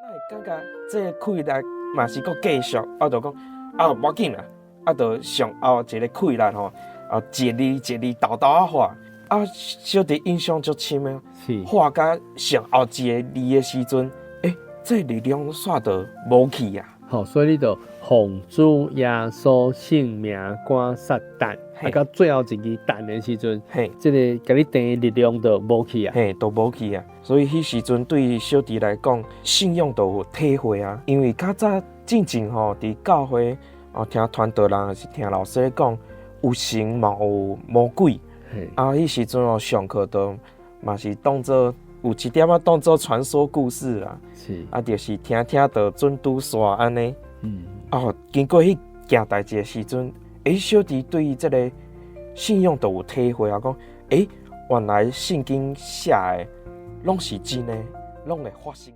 會感覺這個氣力嘛是閣繼續，啊，就講啊，無要緊啦，啊，就上後一個氣力吼，啊，一字一字沓沓仔畫，啊，小弟印象足深的，畫甲上後一個字的時陣，欸，這個力量煞就無去啊。好，所以你就奉主耶穌聖名趕撒旦，啊，到最後一字旦的時陣，這個共你定的力量就無去啊，嘿，都無去啊。所以彼時陣對小弟來講，信仰就有體會啊。因為較早進前吼，佇教會哦聽傳道人抑是聽老師講，有神嘛有魔鬼。啊，彼時陣哦上課都嘛是當做有一點仔當做傳說故事啦。啊，就是聽聽就準拄煞按呢。哦，經過彼件代誌的時陣，欸，小弟對於這个信仰就有體會啊，講，欸，原來聖經寫的攏是真的，攏會發生。